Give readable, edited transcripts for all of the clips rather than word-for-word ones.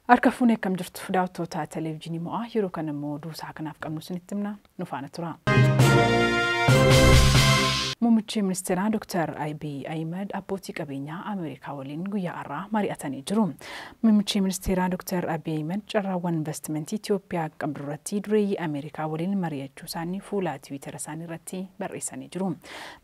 Harka fuunee akkam jirtu daawwattoota televezyiinii mo'aa yeroo kana immoo duusaa kanaaf qabnu isinitti himna nu faana tura. Muummichi ministeeraa Dr. Abiy Ahmed abbootii qabeenyaa Ameerikaa waliin guyyaa har'aa mari'atanii jiru. Muummichi ministeeraa Dr. Abiy Ahmed carraawwan investimentii Itoophiyaa qabdu irratti dureeyyii Ameerikaa waliin mari'achuu isaanii fuula Tiwiitara isaanii irratti barreessanii jiru.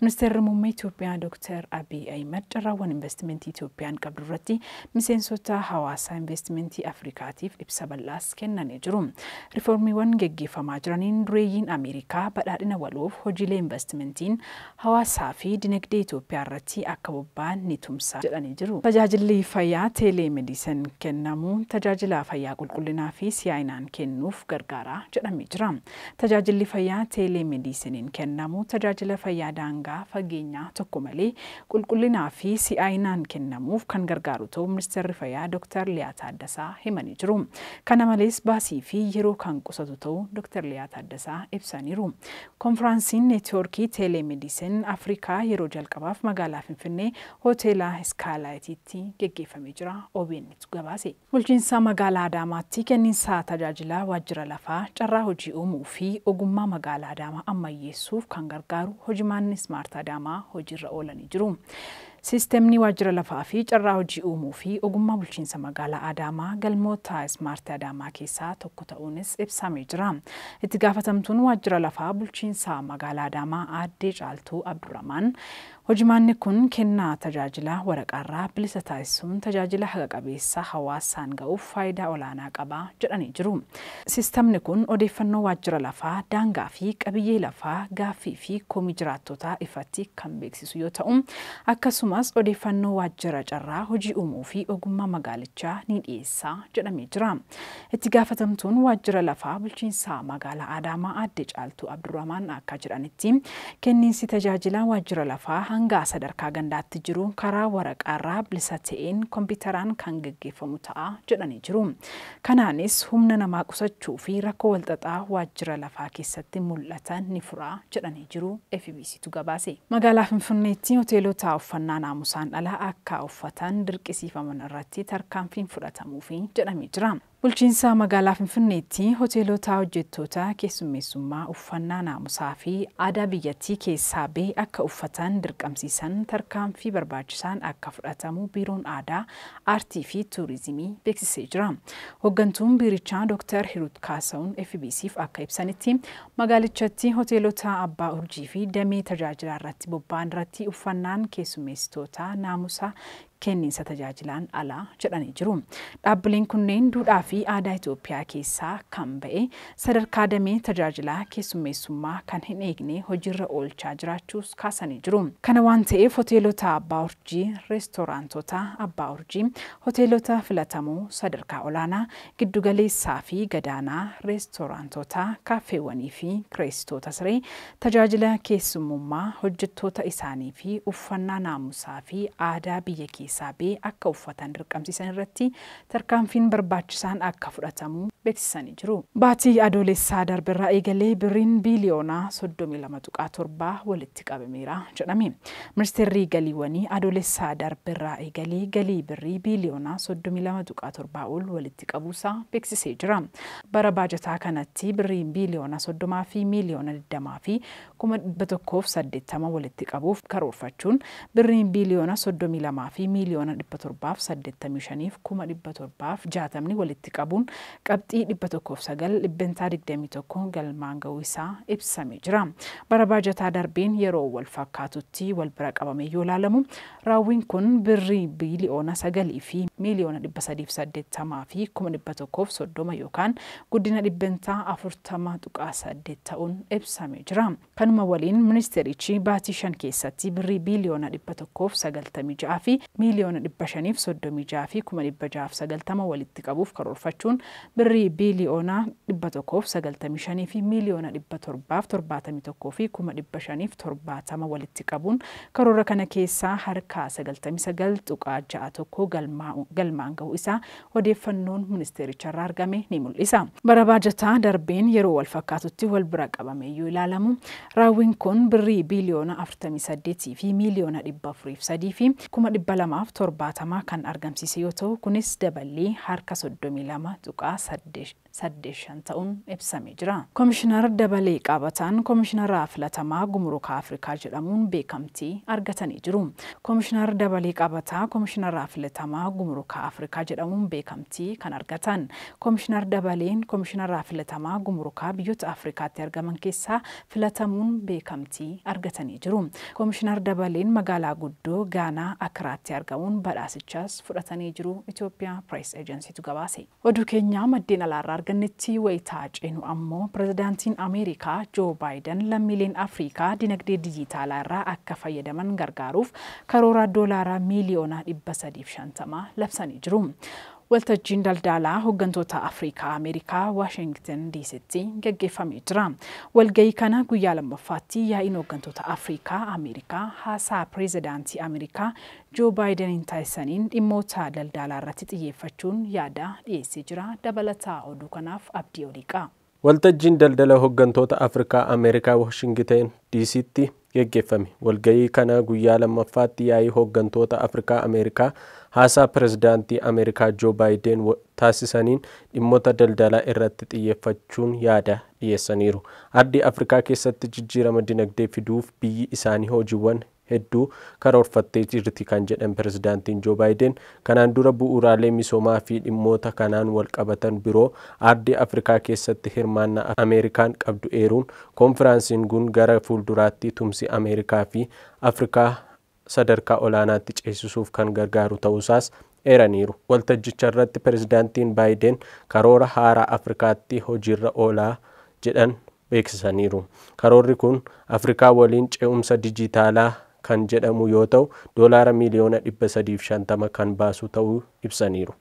Ministeerri muummee Itoophiyaa Dr. Abiy Ahmed carraawwan investimentii Itoophiyaan qabdu irratti miseensota hawaasaa investimentii Afrikaatiif ibsa bal'aas kennanii jiru. Riiformiiwwan geggeeffamaa jiraniin dureeyyiin Ameerikaa badhaadhina waloof hojiilee investimentiin hawaasaa fi dinagdee Itoophiyaa irratti akka bobba'an ni tumsa jedhanii jiru. Tajaajilli fayyaa teeleemediisin kennamu tajaajila fayyaa qulqullinaa fi si'aayinaan kennuuf gargaara jedhamee jira. Tajaajilli fayyaa teeleemediisiniin kennamu tajaajila fayyaa daangaa fageenyaa tokko malee qulqullinaa fi si'aayinaan kennamuuf kan gargaaru ta'uu ministeerri fayyaa Dr. Liyaa Taaddasaa himanii jiru. Kana malees baasii fi yeroo kan qusatu ta'uu Dr. Liyaa Taaddasaa ibsaniiru. Konfiraansiin neetwoorkii teeleemediisin Afrikaa yeroo jalqabaaf magaalaa Finfinnee hoteela Iskaalaayitiitti geggeeffamee jira. OBN'tu gabaase. Bulchiinsa magaalaa Adaamaatti kenniinsa tajaajila waajjira lafaa carraa hojii uumuu fi ogummaa magaalaa Adaamaa ammayyeessuuf kan gargaaru hojimaanni Ismaart Adaamaa hojiirra oolanii jiru. Siistemni waajjira lafaa fi carraa hojii uumuu fi ogummaa bulchiinsa magaalaa Adaamaa galmoota Ismaart Adaamaa keessaa tokko ta'uunis ibsamee jira. Itti gaafatamtuun waajjira lafaa bulchiinsa magaalaa Adaamaa Aaddee Caaltuu Abdurrahmaan hojimaanni kun kennaa tajaajila waraqaarraa bilisa taasisuun tajaajila haqa qabeessa hawaasaan ga'uuf faayidaa olaanaa qaba jedhanii jiru. Siistemni kun odeeffannoo waajjira lafaa, daangaa fi qabiyyee lafaa, gaaffii fi komii jiraattotaa ifatti kan beeksisu yoo ta'u, akkasumas odeeffannoo waajjira carraa hojii uumuu fi ogummaa magaalichaa ni dhiyeessa jedhamee jira. Itti gaafatamtuun waajjira lafaa bulchiinsa magaalaa Adaamaa Aaddee Caaltuu Abdurrahmaan akka jedhanitti kenniinsi tajaajila waajjira lafaa hanga sadarkaa gandaatti jiru karaa waraqaarraa bilisa ta'een kompiitaraan kan gaggeeffamu ta'a jedhanii jiru. Kanaanis humna namaa qusachuu fi rakkoo walxaxaa waajjira lafaa keessatti mul'atan ni fura jedhanii jiru. FBCtu gabaase. Magaalaa Finfinneetti hoteelota uffannaa naamusaan alaa akka uffatan dirqisiifaman irratti tarkaanfiin fudhatamuufi jedhamee jira. Bulchiinsa magaalaa Finfinneetti hoteelota hojjettoota keessummeessummaa uffannaa naamusaa fi aadaa biyyattii keessaa ba'e akka uffatan dirqamsiisan tarkaanfii barbaachisaan akka fudhatamu biiroon aadaa, aartii fi tuurizimii beeksisee jira. Hooggantuun biirichaa Dr. Hirut Kaasa'uun FBCf akka ibsanitti magaalichatti hoteelota abbaa urjii fi damee tajaajilaa irratti bobba'an irratti uffannaan keessummeessitoota naamusa kenniinsa tajaajilaan alaa jedhanii jiru. Dhaabbileen kunneen duudhaa fi aadaa Itoophiyaa keessaa kan ba'e sadarkaa damee tajaajilaa keessummeessummaa kan hin eegne hojiirra oolchaa jiraachuus kaasanii jiru. Kana waan ta'eef hoteelota abbaa urjii, reestooraantota abbaa urjii, hoteelota filatamoo sadarkaa olaanaa, giddugaleessaa fi gadaanaa, reestooraantota, kaaffeewwanii fi kireessitoota siree tajaajila keessummummaa hojjettoota isaanii fi uffannaa naamusaa fi aadaa biyya keessaa ba'e akka uffatan dirqamsiisan irratti tarkaanfiin barbaachisaan akka fudhatamu beeksisanii jiru. Baatii adoolessaa darberraa eegalee birriin biiliyoona 32.7 walitti qabameera jedhame. Ministeerri galiiwwanii adoolessaa darberraa eegalee galii birrii biiliyoona 32.7 ol walitti qabuusaa beeksisee jira. Bara baajataa kanatti birriin biiliyoona 30 fi miiliyoona 20 fi 180 walitti qabuuf karoorfachuun birriin biiliyoona 32 fi miiliyoona 785 760 walitti qabuun qabxii 109 21% galmaan ga'uu isaa ibsamee jira. Bara baajataa darbeen yeroo wal fakkaatutti wal bira qabamee yoo ilaalamu raawwiin kun birrii biiliyoona 9 fi miiliyoona 380 fi 130 yookaan guddina 40.8% ta'uun ibsamee jira. Kanuma waliin ministeerichi baatii 5 keessatti birrii biiliyoona 196 fi miiliyoona 536 fi 690 walitti qabuuf karoorfachuun birrii birrii biiliyoona 195 fi miiliyoona 771 fi 570,000 walitti qabuun karoora kana keessaa harka 99.61 galmaan gahuu isaa odeeffannoon ministeericharraa argame ni mul'isa. Bara baajataa darbeen yeroo wal fakkaatutti wal bira qabame yoo ilaalamu, raawwiin kun birrii biiliyoona 48 fi miiliyoona 403 fi 270,000 kan argamsiise yoo ta'u, kunis daballii harka 32.85 ta'uun ibsamee jira. Komishinar Dabalee Qaabataan Komishinara filatamaa Gumuruka Afrikaa jedhamuun beekamtii argatanii jiru. Komishinar Dabalee Qaabataa Komishinara filatamaa Gumuruka Afrikaa jedhamuun beekamtii kan argatan. Komishinar Dabaleen Komishinara filatamaa Gumurukaa biyyoota Afrikaatti argaman keessaa filatamuun beekamtii argatanii jiru. Komishinar Dabaleen magaalaa guddoo Gaanaa Akiraatti argamuun badhaasichas fudhatanii jiru. Itoophiyaa Press Agencytu gabaase. Oduu keenya maddeen alaarraa argannetti wayitaa ceenu ammoo, pirezidaantiin Ameerikaa Joo Baayiden lammiileen Afrikaa dinagdee dijitaalaa irraa akka fayyadaman gargaaruuf karoora doolaaraa miiliyoona 350 labsanii jiru. Waltajjiin daldalaa hooggantoota Afrikaa Ameerikaa Waashingtan DCtti gaggeeffamee jira. Walgahii kana guyyaa lammaffaatti yaa'iin hooggantoota Afrikaa Ameerikaa haasaa pirezidaantii Ameerikaa Joo Baayideniin taasisaniin dhimmoota daldalaa irratti xiyyeeffachuun yaada dhiyeessee jira. Dabalataa oduu kanaaf Abdii Oliiqaa. Waltajjiin daldala hooggantoota Afrikaa Ameerikaa Waashingtan DCtti geggeeffame. Walgahii kana guyyaa lammaffaatti yaa'ii hooggantoota Afrikaa Ameerikaa haasaa pirezidaantii Ameerikaa Joo Baayiden taasisaniin dhimmoota daldalaa irratti xiyyeeffachuun yaada dhiyeessaniiru. Ardii Afrikaa keessatti jijjiirama dinagdee fiduuf biyyi isaanii hojiiwwan hedduu karoorfattee jirti kan jedhan pirezidaantiin Joo Baayiden, kanaan dura bu'uuraalee misoomaa fi dhimmoota kanaan wal qabatan biroo ardii Afrikaa keessatti hirmaannaa Ameerikaan qabdu eeruun, koonfiraansiin kun gara fuulduraatti tumsi Ameerikaa fi Afrikaa sadarkaa olaanaatti ceesisuuf kan gargaaru ta'uusaas eeraniiru. Waltajjicha irratti pirezidaantiin Baayiden karoora haaraa Afrikaatti hojiirra oolaa jedhan beeksisaniiru. Karoorri kun Afrikaa waliin ce'umsa dijitaalaa kan jedhamu yoo ta'u, doolaara miiliyoona 350 kan baasu ta'uu ibsaniiru.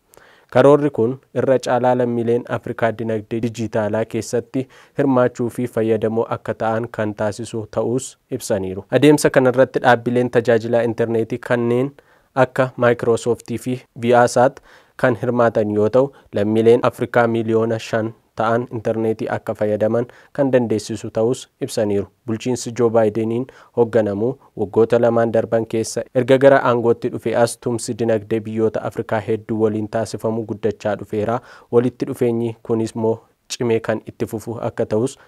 Karoorri kun irra caalaa lammiileen Afrikaa dinagdee dijitaalaa keessatti hirmaachuu fi fayyadamoo akka ta'an kan taasisu ta'uus ibsaniiru. Adeemsa kanarratti dhaabbileen tajaajila intarneetii kanneen akka Maayikiroosooftii fi Viiyaasaat kan hirmaatan yoo ta'u, lammiileen Afrikaa miiliyoona 5 ta'an intarneetii akka fayyadaman kan dandeessisu ta'us ibsaniiru. Bulchiinsi Joo Baayideniin hoogganamu waggoota lamaan darban keessa erga gara aangootti dhufe as tumsi dinagdee biyyoota Afrikaa hedduu waliin taasifamu guddachaa dhufeera. Walitti dhufeenyi kunis immoo cimee kan itti fufu akka ta'us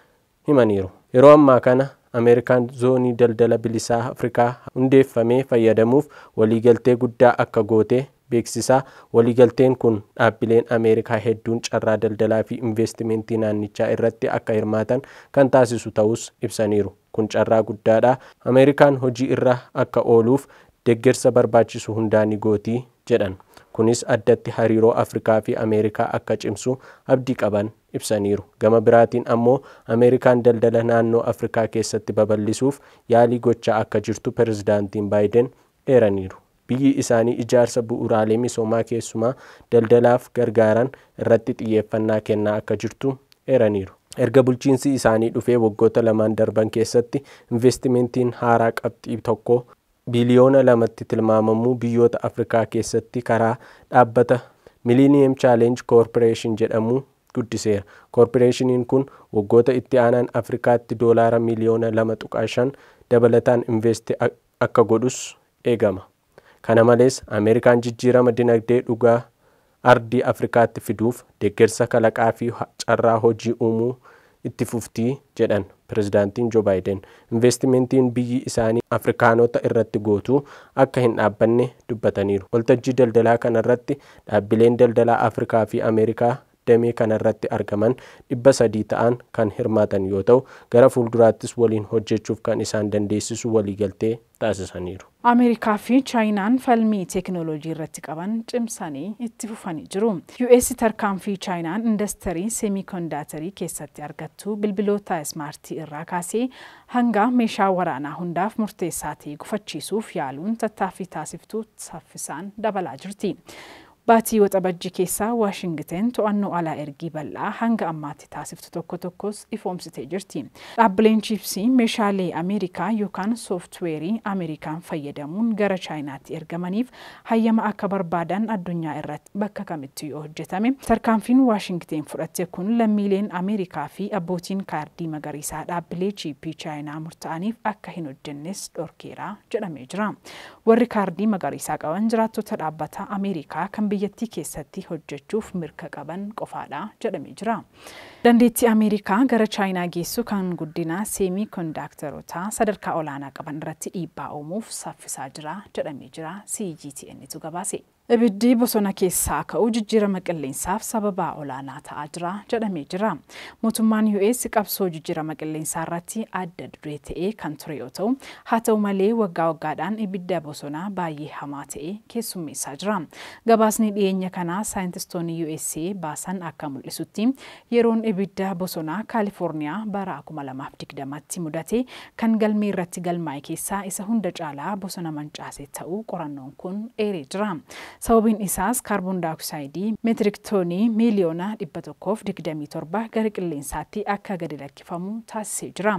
himaniiru. Yeroo ammaa kana Ameerikaan zoonii daldala bilisaa Afrikaa hundeeffamee fayyadamuuf waliigaltee guddaa akka goote beeksisaa, waliigalteen kun dhaabbileen Ameerikaa hedduun carraa daldalaa fi investimentii naannichaa irratti akka hirmaatan kan taasisu ta'us ibsaniiru. Kun carraa guddaadha. Ameerikaan hojii irra akka ooluuf deeggarsa barbaachisu hundaa ni gootii jedhan. Kunis addatti hariiroo Afrikaa fi Ameerikaa akka cimsu abdii qaban ibsaniiru. Gama biraatiin ammoo Ameerikaan daldala naannoo Afrikaa keessatti babal'isuuf yaalii gochaa akka jirtu pirezidaantiin Baayiden eeraniiru. Biyyi isaanii ijaarsa bu'uuraalee misoomaa keessumaa daldalaaf gargaaran irratti xiyyeeffannaa kennaa akka jirtu eeraniiru. Erga bulchiinsi isaanii dhufee waggoota lamaan darban keessatti investimentiin haaraa qabxii 1 biliyoona 2tti tilmaamamuu biyyoota Afrikaa keessatti karaa dhaabbata Millennium Challenge Corporation jedhamu guddiseera. Koorporeeshiniin kun waggoota itti aanan Afrikaatti doolaara miiliyoona 2.5 dabalataan investi akka godhus eegama. Kana malees Ameerikaan jijjiirama dinagdee dhugaa ardii Afrikaatti fiduuf deeggarsa kalaqaa fi carraa hojii uumuu itti fuftii jedhan pirezidaantiin Joo Baayiden. Investimentiin biyyi isaanii Afrikaanota irratti gootu akka hin dhaabbanne dubbataniiru. Waltajjii daldalaa kanarratti dhaabbileen daldalaa Afrikaa fi Ameerikaa damee kanarratti argaman 300 ta'an kan hirmaatan yoo ta'u, gara fuulduraattis waliin hojjechuuf kan isaan dandeessisu waliigaltee taasisaniiru. Ameerikaa fi Chaayinaan falmii teekinooloojii irratti qaban cimsanii itti fufanii jiru. US tarkaanfii Chaayinaan indastirii seemikondaaktarii keessatti argattu bilbiloota ismaartii irraa kaasee hanga meeshaa waraanaa hundaaf murteessaa ta'e gufachiisuuf yaaluun tattaaffii taasiftuu saffisaan dabalaa jirti. Baatii Waxabajjii keessaa Waashingiten to'annoo alaa ergii bal'aa hanga ammaatti taasiftu tokko tokkos ifoomsitee jirti. Dhaabbileen chiipsii meeshaalee Ameerikaa yookaan sooftiweerii Ameerikaan fayyadamuun gara Chaayinaatti ergamaniif hayyama akka barbaadan addunyaa irratti bakka kamittuu yoo hojjetame. Tarkaanfiin Waashingiten fudhatte kun lammiileen Ameerikaa fi abbootiin kaardii magariisaa dhaabbilee chiippii Chaayinaa murtaa'aniif akka hin hojjennes dhorkeera jedhamee jira. Warri kaardii magariisaa qaban jiraattota dhaabbata Ameerikaa kan biyyattii keessatti hojjechuuf mirga qaban qofaadha jedhamee jira. Dandeettii Ameerikaa gara Chaayinaa geessu kan guddina seemii kondaaktaroota sadarkaa olaanaa qaban irratti dhiibbaa uumuuf saffisaa jira jedhamee jira. CGTNtu gabaase. Ibiddi bosona keessaa ka'u jijjiirama qilleensaaf sababa olaanaa ta'aa jira jedhamee jira. Mootummaan US qabsoo jijjiirama qilleensaa irratti adda duree ta'ee kan ture yoo ta'u, haa ta'u malee waggaa waggaadhaan ibidda bosonaa baay'ee hamaa ta'e keessummeessaa jira. Gabaasni dhiyeenya kanaa saayintistoonni USA baasan akka mul'isutti yeroon ibidda bosonaa Kaalifoorniyaa bara 2020tti mudate kan galmee irratti galmaa'e keessaa isa hunda caalaa bosona mancaase ta'uu qorannoon kun eeree jira. Sababiin isaas kaarboon daayooksaayidii meetirik toonii miiliyoona 127 gara qilleensaatti akka gadi lakkifamu taasisee jira.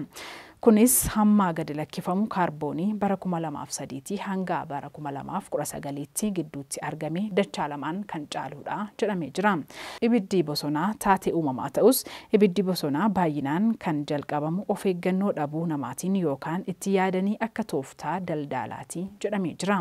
Kunis hamma gadi lakkifamu kaarboonii bara 2003 hanga bara 2019tti gidduutti argame dachaa lamaan kan caaludha jedhamee jira. Ibiddi bosonaa taatee uumamaa ta'us ibiddi bosonaa baay'inaan kan jalqabamu of eeggannoo dhabuu namaatiin yookaan itti yaadanii akka tooftaa daldalaati jedhamee jira.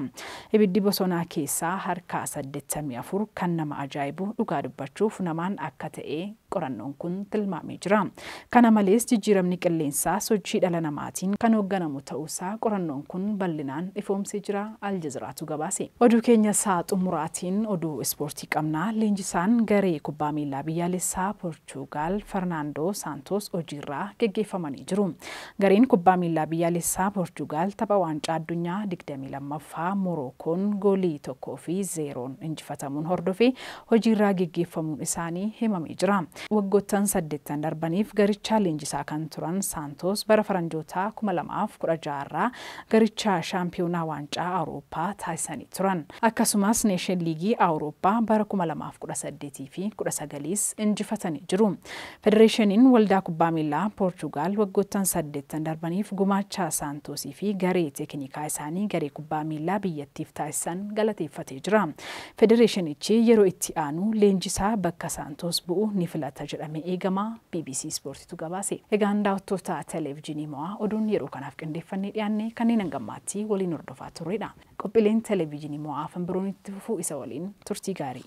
Ibiddi bosonaa keessaa harka 84 kan nama ajaa'ibu dhugaa dubbachuuf namaan akka ta'e qorannoon kun tilmaamee jira. Kana malees jijjiiramni qilleensaa sochii dhala namaatiin kan hoogganamu ta'uusaa qorannoon kun bal'inaan ifoomsee jira. Aljazeeraatu gabaase. Oduu keenya isaa xumuraatiin oduu ispoortii qabnaa. Leenjisaan garee kubbaa miilaa biyyaalessaa Poorchugaal Fernaandoo Saantos hojiirraa geggeeffamanii jiru. Gareen kubbaa miilaa biyyaalessaa Poorchugaal tapha waancaa addunyaa 22ffaa Morookoon goolii 1-0 injifatamuun hordofee hojiirraa geggeeffamuun isaanii himamee jira. Waggoottan 8 darbaniif garichaa leenjisaa kan turan Saantos bara faranjoota 2016 irraa garichaa shaampiyoonaa waancaa Awurooppaa taasisanii turan. Akkasumas Neeshin Liigii Awurooppaa bara 2018 fi 19 injifatanii jiru. Federeeshiniin waldaa kubbaa miilaa Poorchugaal waggoottan 8 darbaniif gumaacha Saantosii fi garee teeknikaa isaanii garee kubbaa miilaa biyyattiif taasisan galateeffatee jira. Federeeshinichi yeroo itti aanu leenjisaa bakka Saantos bu'u ni filata jedhamee eegama. BBC Ispoortiitu gabaase. Egaan daawwattoota televezyiinii Mo'aa oduun yeroo kanaaf qindeeffannee dhiyaanne kanneen hangammaatti waliin hordofaa turredha. Qophiileen televezyiinii Mo'aa afan biroon itti fufuu isa waliin turtii gaarii.